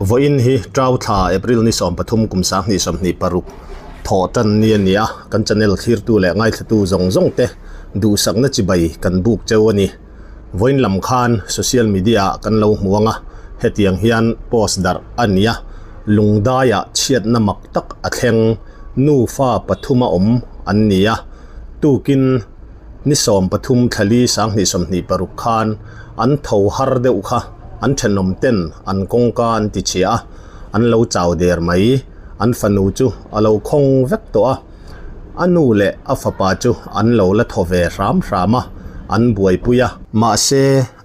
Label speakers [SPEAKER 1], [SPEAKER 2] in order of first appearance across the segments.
[SPEAKER 1] Vawiin hi Ṭau thla April ni 13 kum 2026 thawh ṭan ni a ni a, kan channel thlirtu leh ngaithlatu zawng zawng te duhsakna chibai kan buk cheu a ni. Vawiin lam khan social media ah kan lo hmu ang a, hetiang hian post darh a ni a, Lungdaiah chhiatna mak tak a thleng, nufa pathuma awm an ni a, tukin ni 13 thlali 2026 khan an tho har deuh kha an thenawm ten an kawngka an ti chhia a, an lo chau der mai, an fanu chu a lo khawng vek tawh a. A nu leh a fapa chu an lo la thaw ve hram hram a, an buaipui a. Mahse,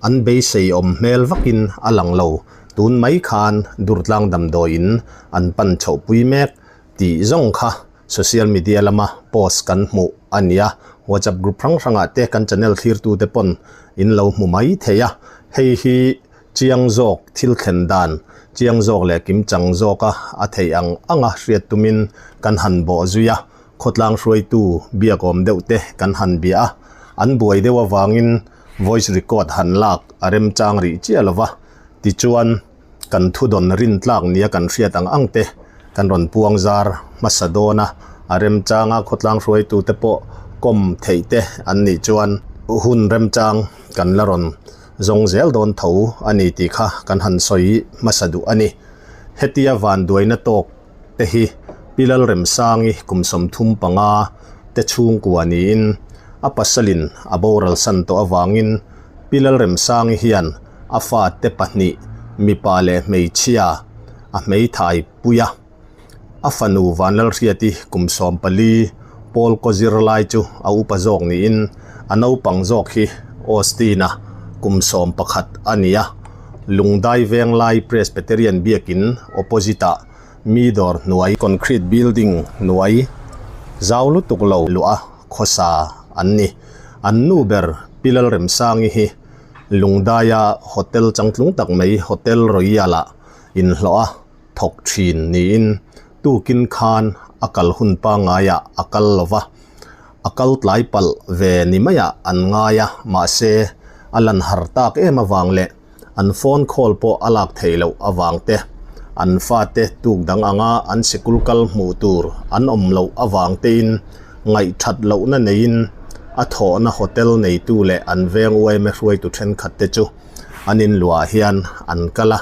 [SPEAKER 1] an beisei awm hmel vakin a lang lo. Tun mai khan Durtlang damdawiin an pan chhohpui mek tih zawng kha social media lama post kan hmuh a nia. WhatsApp group hrang hrangah te kan channel thlirtute pawn in lo hmu mai thei a. Hei hi Chiang zawk thil thlen dan, chiang zawk leh kimchang zawka a theih ang anga hriat tumin kan han bawh zui a, khawtlang hruaitu biakawm deuh te kan han bia a, an buai deuh avangin voice record han lak a remchang rih chiah lo va, tichuan kan thudawn rintlak nia kan hriat ang ang te kan rawn puang zar hmasa dawn a, a remchanga khawtlang hruaitu te pawh kawm theih te an nih chuan hun remchang kan la rawn Zawng zel dawn tho a ni tih kha kan han sawi hmasa duh a ni. Hetia vanduaina tawk te hi Pi Lalremsangi kum 35 te chhungkua niin a pasalin a boral san tawh avangin Pi Lalremsangi hian a fate pahnih mipa leh hmeichhia a hmeithai pui a. A fanu Vanlalhriati kum 14 pawl kaw zir lai chu a upa zawk niin a naupang zawk hi Austin-a kum 11 a ni a. Lungdai Venglai Presbyterian Biakin opposite-ah mi dawr hnuai concrete building hnuai zau lutuk lo luah a khawsa an ni. An nu ber Pi Lalremsangi hi Lungdaia hotel changtlung tak mai Hotel Royal-ah inhlawh a. thawk thin niin tukin khan a kal hun pangaiah a kal lo va, a kal tlai palh ve ni maiah an ngai a, mahse a lan har tak em avang leh an phone call pawh a lak theih loh avang te, an fate tuk dang anga an sikul kal hmuh tur an awm loh avang tein ngaihthat lohna neiin a thawhna hotel neitu leh an veng uaime hruaitu thenkhat te chu An inluah hian an kal a,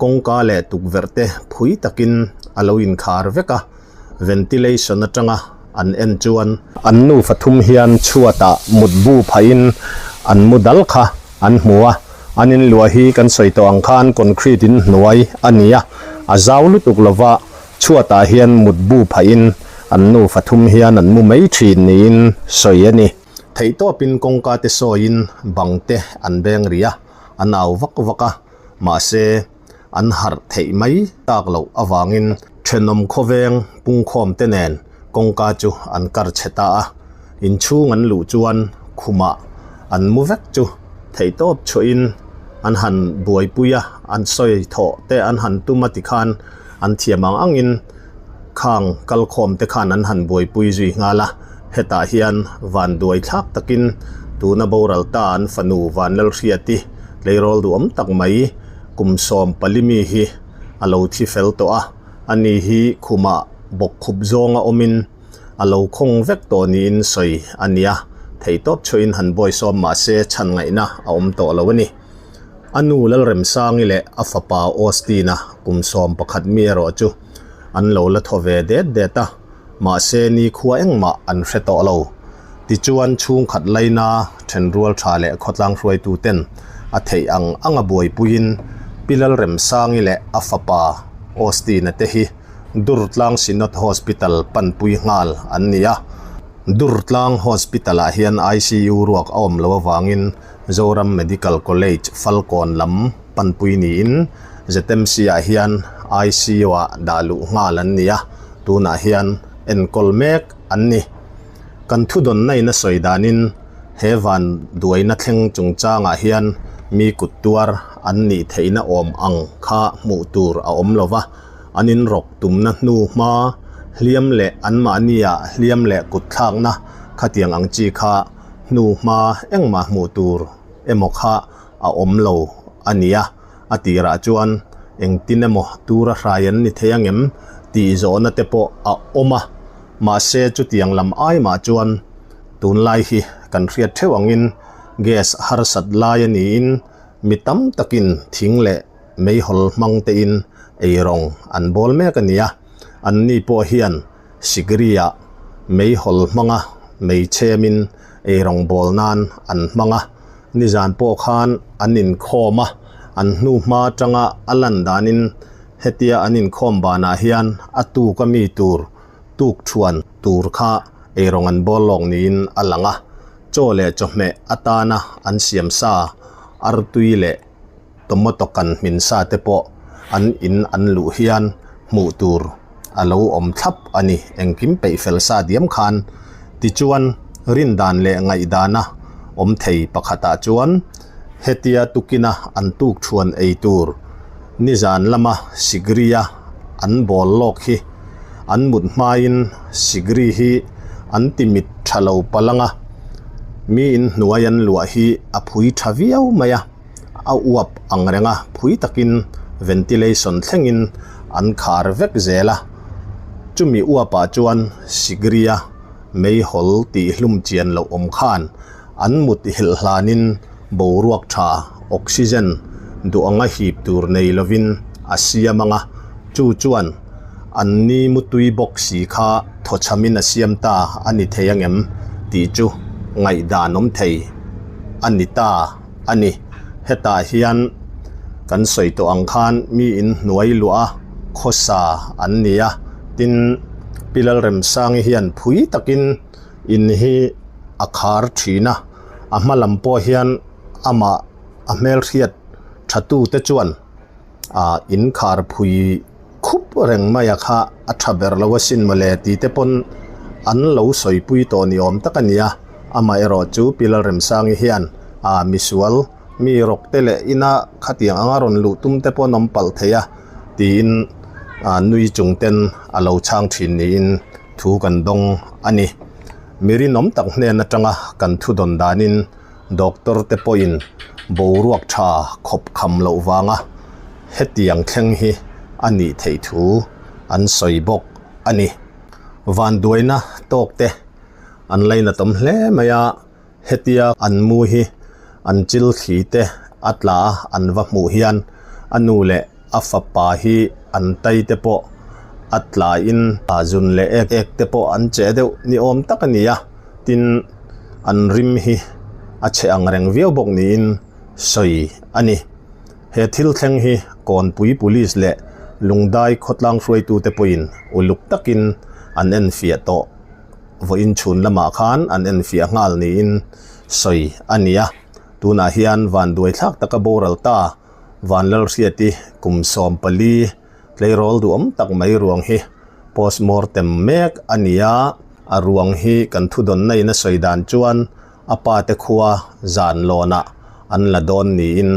[SPEAKER 1] kawngka leh tukverh te phui takin a lo inkhar vek a, ventilation atanga an en chuan an nufa thum hian chhuatah mutbu phahin an mu dal kha an hmu a, an inluah hi kan sawi tawh ang khan concrete in hnuai a ni a, a zau lutuk lova chhuatah hian mutbu phahin an nufa thum hian an mu mai thin niin sawi a ni. Theihtawpin kawngka te sawiin bang te an beng rih a, an au vak vak a, mahse an harh theih mai tak loh avangin thenawm khawveng pungkhawm te nen kawngka chu an kar chhe ta a, inchhung an luh chuan khumah an mu vek chu theihtawp chhuahin an han buaipui a, an sawi thawh te an han tum a tikhan an thiam ang angin Khang kalkhawm te khan an han buaipui zui nghal a, hetah hian vanduai thlak takin tuna boral ta an fanu Vanlalhriati tleirawl duhawm tak mai kum 14 mi hi a lo thi fel tawh a, ani hi khumah bawkkhup zawnga awmin a lo khawng vek tawh niin sawi a nia, theihtawp chhuahin han bawisawm mahse chhan ngaihna a awm tawh lo a ni. A nu Lalremsangi leh a fapa Austin-a kum 11 mi erawh chu an lo la thaw ve det det a, mahse nikhua engmah an hre tawh lo. Tichuan chhungkhat laina thenrual tha leh khawtlang hruaituten a theih ang anga buaipuiin Pi Lalremsangi leh a fapa Austin-a te hi Durtlang Synod Hospital panpui nghal an ni a. Durtlang Hospital-ah hian ICU ruak a awm loh avangin Zoram Medical College Falkawn lam panpui niin ZMC ah hian ICU ah dah luh nghal an ni a, tunah hian enkawl mek an ni. Kan thudawnna in a sawi danin he van duaina thleng chungchangah hian mi kut tuar an nih theihna awm ang kha hmuh tur a awm lo va, an inrawk tumna hnu hma hliam leh anmahnia hliam leh kut thlakna khatiang ang chi kha Hnu hma engmah hmuh tur emaw kha a awm lo a nia, a tirah chuan Engtin emaw tura hrai an ni thei angem tih zawhna te pawh a awm a, mahse chutiang lam ai mah chuan tunlai hi kan hriat theuh angin gas harsat lai a niin mi tam takin thing leh meihawl hmang tein eirawng an bawl mek a ni a, anni pawh hian Sikri-ah meihawl hmanga mei chhemin eirawng bawl nan an hmang a, nizan pawh khan an inkhawm a, an hnu hma atanga a lan danin hetia an inkhawm banah hian a tuk a mi tur tuk thuan tur kha eirawng an bawl lawk niin a lang a, chaw leh chawhmeh atana an siam sa artui leh tomato kan hmin sa te pawh an in an luh hian hmuh tur a lo awm thlap a ni. Engkim peih fel sa diam khan tichuan rindan leh ngaihdana awm thei pakhatah chuan hetia tukina an tuk thuan ei tur nizan lama sikri-a an bawl lawk hi an mut hmain sikri hi an ti mit tha lo palh ang a, mi inhnuai an luah hi a phui tha viau mai a. A uap ang reng a, phui takin ventilation thlengin an khar vek zel a. Chumi uapah chuan Sigria meihawl tih hlum chian loh awm khan an mut hilh hlanin boruak tha, oxygen, duh anga hip tur nei lovin a siam ang a, chu chuan an ni mutui bawk si kha thawchhamin a siam ta a ni thei angem tih chu ngaihdan awm thei a ni ta. a ni. Hetah hian kan sawi tawh ang khan mi in hnuai luah a khawsa an ni a, tin Pi Lalremsangi hian phui takin in hi a khar thin a, a hma lam pawh hian amah a hmelhriat tha tu te chuan ah in khar phui khup reng mai a kha a tha ber lo asin mawle tih te pawn an lo sawipui tawh ni awm tak a ni a, amaherawh chu Pi Lalremsangi hian ah misual mi rawk te leh ina khatiang anga rawn luh tum te pawh an awm palh thei a tiin ah nui chung ten a lo chhang thin niin thu kan dawng a ni. Mi rinawm tak hnen atanga kan thu dawn danin Doctor te pawhin boruak tha khawp kham loh vanga hetiang thleng hi a nih theih thu an sawi bawk a ni. Vanduaina tawk te an lainatawm hle mai a, hetia an mu hi an chil thli te a tla a an va hmuh hian a nu leh a fapa hi an tai te pawh a tlain zun leh ek ek te pawh an che deuh ni awm tak a ni a, tin an rim hi a chhe ang reng viau bawk niin sawi a ni. He thil thleng hi Kawnpui Police leh Lungdai khawtlang hruaitute pawhin uluk takin an enfiah tawh. Vawiin chhun lamah khan an enfiah nghal niin sawi a ni a, tunah hian vanduai thlak taka boral ta Vanlalhriati kum 14 tleirawl duhawm tak mai ruang hi postmortem mek a ni a, a ruang hi kan thudawnna in a sawi dan chuan a pa te khua zan lawnah an la dawn niin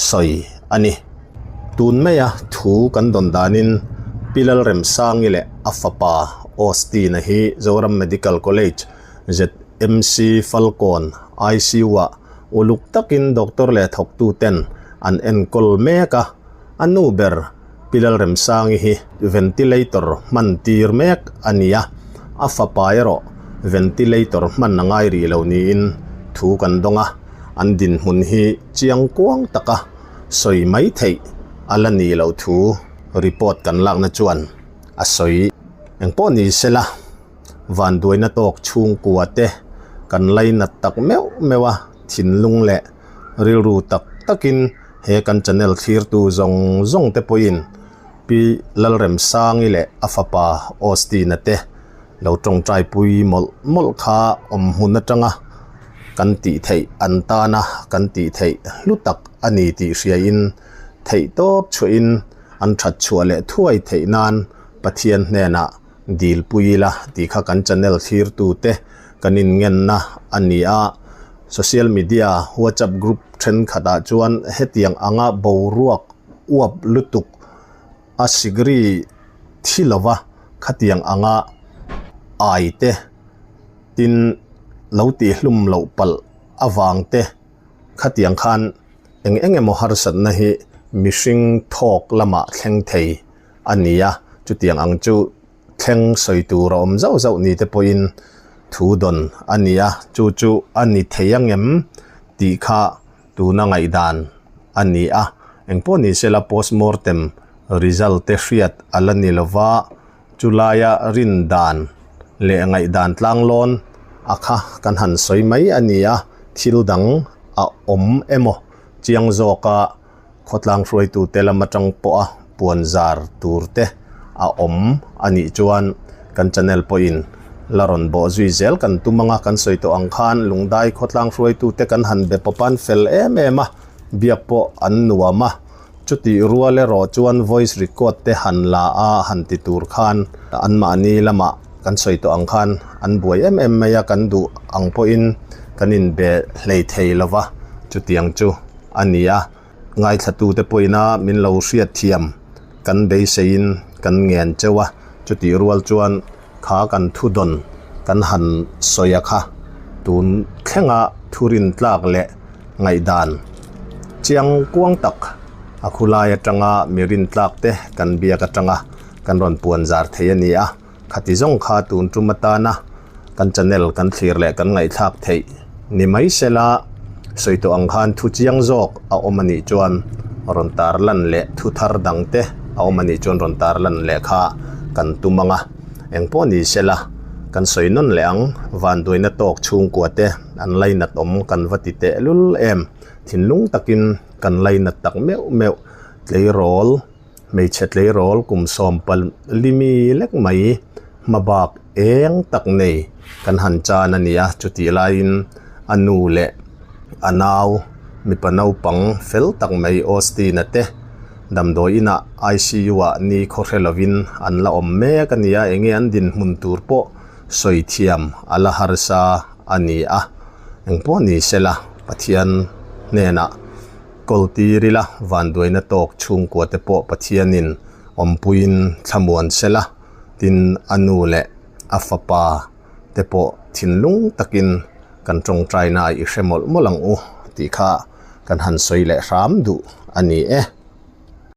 [SPEAKER 1] sawi a ni. Tun maia thu kan dawn danin Pi Lalremsangi leh a fapa Austin-a hi Zoram Medical College, ZMC, Falkawn, ICU-ah uluk takin doctor leh thawktuten an enkawl mek a, a nu ber Pi Lalremsangi hi ventilator hman tir mek a ni a, a fapa erawh ventilator hman a ngai rih lo niin thu kan dawng a, an dinhmun hi chiang kuang taka sawi mai theih a la nih loh thu report kan lakna chuan a sawi. Engpawh ni sela. Vanduaina tawk chhungkua te kan lainat tak meuh meuh a, thinlung leh rilru tak takin he kan channel thlirtu zawng zawng te pawhin Pi Lalremsangi leh a fapa Austin-a te lo tawngtai pui mawlh mawlh kha awm hmun atanga kan tih theih an tana kan tih theih hlu tak a ni tih hriain theihtawp chhuahin an that chhuah leh thuai theih nan Pathian hnenah Dilpui ila tih kha kan channel thlirtute kan inngenna a ni a, social media WhatsApp group thenkhatah chuan hetiang anga boruak uap lutuk a sikri thi lova khatiang anga ai te tin lo tihhlum loh palh avang te khatiang khan eng eng emaw harsatna hi mihring thawk lamah thleng thei a ni a, chutiang ang chu thleng sawi tur a awm zauh zauh ni te pawhin thu dawn a ni a, chu chu a ni thei angem tih kha tuna ngaihdan a ni a, engpawh ni sela postmortem result te hriat a la ni lova, chulaia rin dan leh ngaihdan tlanglawn a kha kan han sawi mai a ni a, thil dang a awm emaw chiang zawka khawtlang hruaitute lam atang pawha puan zar tur te a awm a nih chuan kan channel pawhin la rawn bawh zui zel kan tum anga kan sawi tawh ang khan Lungdai khawtlang hruaitute kan han be pawp an fel em em a, biak pawh an nuam a, chutih rual erawh chuan voice record te han la a han ti tur khan anmahni lamah kan sawi tawh ang khan an buai em em mai a, kan duh ang pawhin kan inbe hlei thei lova chutiang chu. a ni a, ngaithlatute pawhina min lo hriat thiam kan beiseiin kan ngen cheu a, chutih rual chuan kha kan thudawn kan han sawi a kha tun thlenga thurin tlak leh ngaihdan chiang kuang tak a khulai atanga mi rin tlak te kan biak atanga kan rawn puan zar thei a ni a, khati zawng kha tun tum atana kan channel kan thlir leh kan ngaihthlak theih ni mai sela sawi tawh ang khan thu chiang zawk a awm a nih chuan rawn tar lan leh thu thar dang te a awm a nih chuan rawn tar lan leh kha kan tum ang a engpawh ni sela kan sawi nawn leh ang vanduaina tawk chhungkua te an lainat awm kan va ti teh lul em thinlung takin kan lainat tak meuh meuh tleirawl. Hmeichhe tleirawl kum 14 lek mai hmabak eng tak nei kan han chan a ni a, chutih laiin a nu leh a nau mipa naupang fel tak mai Austin-a te damdawi inah I_C_U ah ni khaw hre lovin an la awm mek a ni a, enge an dinhmun tur pawh sawi thiam a la harsa a ni a, engpawh ni sela Pathian hnenah. Kawl tir ila, vanduaina tawk chhungkua te pawh Pathianin awmpuiin thlamuan sela, tin a nu leh a fapa te pawh thinlung takin kan tawngtaina i hre mawlh mawlh ang u tih kha kan han sawi leh hram duh a ni e.